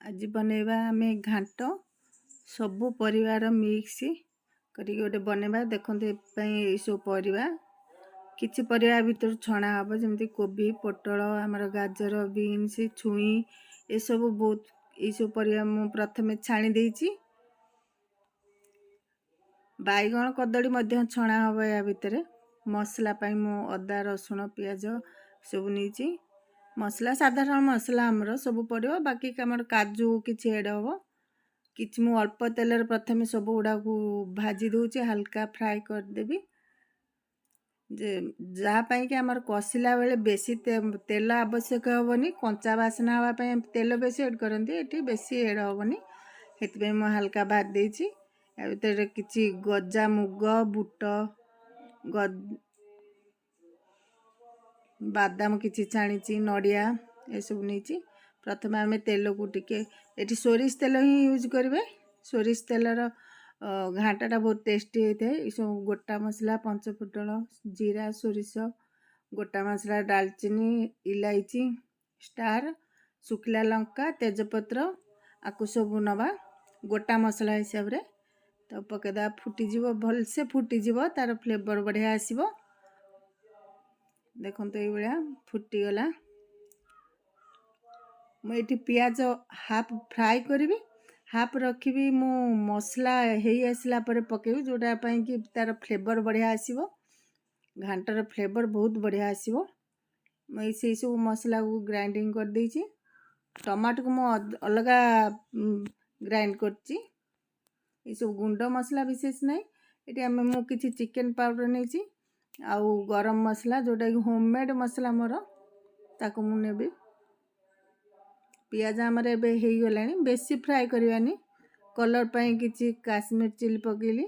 ଆଜି ବନେଇବା ଆମେ ଘାଣ୍ଟ। ସବୁ ପରିବାର ମିକ୍ସ କରିକି ଗୋଟେ ବନେଇବା। ଦେଖନ୍ତୁ, ଏପାଇଁ ଏଇସବୁ ପରିବା, କିଛି ପରିବା ଭିତରୁ ଛଣା ହେବ, ଯେମିତି କୋବି, ପୋଟଳ, ଆମର ଗାଜର, ବିନ୍ସ, ଛୁଇଁ, ଏସବୁ ବହୁତ। ଏଇସବୁ ପରିବା ମୁଁ ପ୍ରଥମେ ଛାଣି ଦେଇଛି। ବାଇଗଣ, କଦଳୀ ମଧ୍ୟ ଛଣା ହେବ ୟା ଭିତରେ। ମସଲା ପାଇଁ ମୁଁ ଅଦା, ରସୁଣ, ପିଆଜ ସବୁ ନେଇଛି। ମସଲା ସାଧାରଣ ମସଲା ଆମର ସବୁ ପଡ଼ିବ। ବାକି ଆମର କାଜୁ କିଛି ଏଡ଼୍ ହେବ କିଛି। ମୁଁ ଅଳ୍ପ ତେଲରେ ପ୍ରଥମେ ସବୁ ଗୁଡ଼ାକୁ ଭାଜି ଦେଉଛି, ହାଲକା ଫ୍ରାଏ କରିଦେବି ଯେ ଯାହା ପାଇଁକି ଆମର କଷିଲା ବେଳେ ବେଶୀ ତେଲ ଆବଶ୍ୟକ ହେବନି। କଞ୍ଚା ବାସ୍ନା ହେବା ପାଇଁ ତେଲ ବେଶୀ ଏଡ଼୍ କରନ୍ତି, ଏଠି ବେଶୀ ଏଡ଼୍ ହେବନି। ସେଥିପାଇଁ ମୁଁ ହାଲକା ଭାଜି ଦେଇଛି। ୟା ଭିତରେ କିଛି ଗଜା ମୁଗ, ବୁଟ, ବାଦାମ କିଛି ଛାଣିଛି, ନଡ଼ିଆ ଏସବୁ ନେଇଛି। ପ୍ରଥମେ ଆମେ ତେଲକୁ ଟିକେ, ଏଠି ସୋରିଷ ତେଲ ହିଁ ୟୁଜ୍ କରିବେ। ସୋରିଷ ତେଲର ଘାଣ୍ଟଟା ବହୁତ ଟେଷ୍ଟି ହେଇଥାଏ। ଏସବୁ ଗୋଟା ମସଲା, ପଞ୍ଚଫୁଟଣ, ଜିରା, ସୋରିଷ, ଗୋଟା ମସଲା, ଡାଲଚିନି, ଇଲାଇଚି, ଷ୍ଟାର, ଶୁଖିଲା ଲଙ୍କା, ତେଜପତ୍ର, ଆକୁ ସବୁ ନେବା ଗୋଟା ମସଲା ହିସାବରେ। ତ ପକାଇଦେବା, ଫୁଟିଯିବ, ଭଲସେ ଫୁଟିଯିବ, ତାର ଫ୍ଲେଭର ବଢ଼ିଆ ଆସିବ। ଦେଖନ୍ତୁ, ଏଇଭଳିଆ ଫୁଟିଗଲା। ମୁଁ ଏଇଠି ପିଆଜ ହାଫ୍ ଫ୍ରାଏ କରିବି, ହାଫ୍ ରଖିବି। ମୁଁ ମସଲା ହେଇ ଆସିଲା ପରେ ପକାଇବି, ଯେଉଁଟା ପାଇଁକି ତା'ର ଫ୍ଲେଭର ବଢ଼ିଆ ଆସିବ। ଘାଣ୍ଟର ଫ୍ଲେଭର ବହୁତ ବଢ଼ିଆ ଆସିବ। ମୁଁ ଏଇ ସେଇ ସବୁ ମସଲାକୁ ଗ୍ରାଇଣ୍ଡିଙ୍ଗ କରିଦେଇଛି। ଟମାଟୋକୁ ମୁଁ ଅଲଗା ଗ୍ରାଇଣ୍ଡ କରିଛି। ଏସବୁ ଗୁଣ୍ଡ ମସଲା ବିଶେଷ ନାହିଁ ଏଠି। ମୁଁ କିଛି ଚିକେନ୍ ପାଉଡ଼ର ନେଇଛି ଆଉ ଗରମ ମସଲା, ଯେଉଁଟାକି ହୋମମେଡ଼୍ ମସଲା ମୋର, ତାକୁ ମୁଁ ନେବି। ପିଆଜ ଆମର ଏବେ ହେଇଗଲାଣି, ବେଶୀ ଫ୍ରାଏ କରିବାନି। କଲର୍ ପାଇଁ କିଛି କାଶ୍ମୀର ଚିଲି ପକେଇଲି।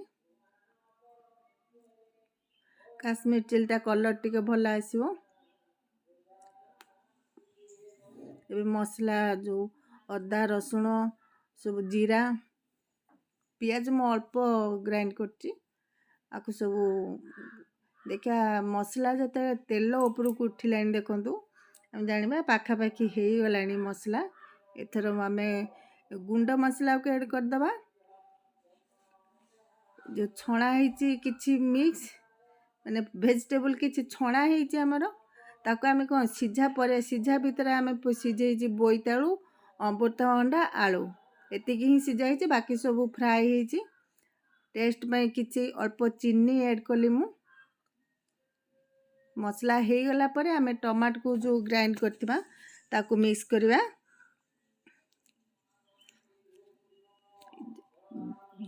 କାଶ୍ମୀର ଚିଲିଟା କଲର୍ ଟିକେ ଭଲ ଆସିବ। ଏବେ ମସଲା ଯେଉଁ ଅଦା, ରସୁଣ, ସବୁ ଜିରା, ପିଆଜ ମୁଁ ଅଳ୍ପ ଗ୍ରାଇଣ୍ଡ କରିଛି। ଆକୁ ସବୁ ଦେଖିବା। ମସଲା ଯେତେବେଳେ ତେଲ ଉପରକୁ ଉଠିଲାଣି, ଦେଖନ୍ତୁ, ଆମେ ଜାଣିବା ପାଖାପାଖି ହେଇଗଲାଣି ମସଲା। ଏଥର ଆମେ ଗୁଣ୍ଡ ମସଲାକୁ ଏଡ଼୍ କରିଦେବା। ଯେଉଁ ଛଣା ହେଇଛି କିଛି ମିକ୍ସ, ମାନେ ଭେଜିଟେବୁଲ୍ କିଛି ଛଣା ହେଇଛି ଆମର, ତାକୁ ଆମେ କ'ଣ ସିଝା ପରେ, ସିଝା ଭିତରେ ଆମେ ସିଝେଇଛି ବୋଇତାଳୁ, ଅମୃତଭଣ୍ଡା, ଆଳୁ, ଏତିକି ହିଁ ସିଝା ହେଇଛି। ବାକି ସବୁ ଫ୍ରାଏ ହେଇଛି। ଟେଷ୍ଟ ପାଇଁ କିଛି ଅଳ୍ପ ଚିନି ଏଡ଼୍ କଲି ମୁଁ। ମସଲା ହେଇଗଲା ପରେ ଆମେ ଟମାଟୋକୁ ଯେଉଁ ଗ୍ରାଇଣ୍ଡ କରିଥିବା, ତାକୁ ମିକ୍ସ କରିବା।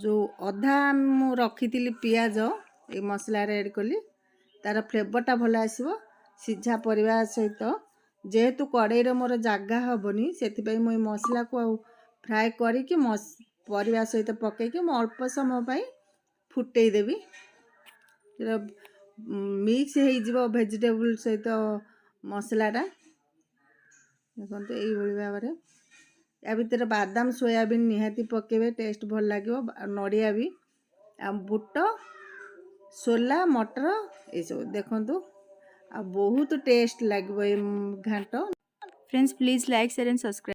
ଯେଉଁ ଅଧା ମୁଁ ରଖିଥିଲି ପିଆଜ, ଏଇ ମସଲାରେ ଏଡ଼୍ କଲି, ତା'ର ଫ୍ଲେଭରଟା ଭଲ ଆସିବ ସିଝା ପରିବା ସହିତ। ଯେହେତୁ କଡ଼େଇରେ ମୋର ଜାଗା ହେବନି, ସେଥିପାଇଁ ମୁଁ ଏଇ ମସଲାକୁ ଆଉ ଫ୍ରାଏ କରିକି ପରିବା ସହିତ ପକାଇକି ମୁଁ ଅଳ୍ପ ସମୟ ପାଇଁ ଫୁଟେଇ ଦେବି। ମିକ୍ସ ହେଇଯିବ ଭେଜିଟେବୁଲ୍ ସହିତ ମସଲାଟା। ଦେଖନ୍ତୁ, ଏଇଭଳି ଭାବରେ। ୟା ଭିତରେ ବାଦାମ, ସୋୟାବିନ୍ ନିହାତି ପକାଇବେ, ଟେଷ୍ଟ ଭଲ ଲାଗିବ। ଆଉ ନଡ଼ିଆ ବି, ଆଉ ବୁଟ, ସୋଲା, ମଟର, ଏସବୁ। ଦେଖନ୍ତୁ, ଆଉ ବହୁତ ଟେଷ୍ଟ ଲାଗିବ ଏ ଘାଣ୍ଟ। Friends, please like, share and subscribe.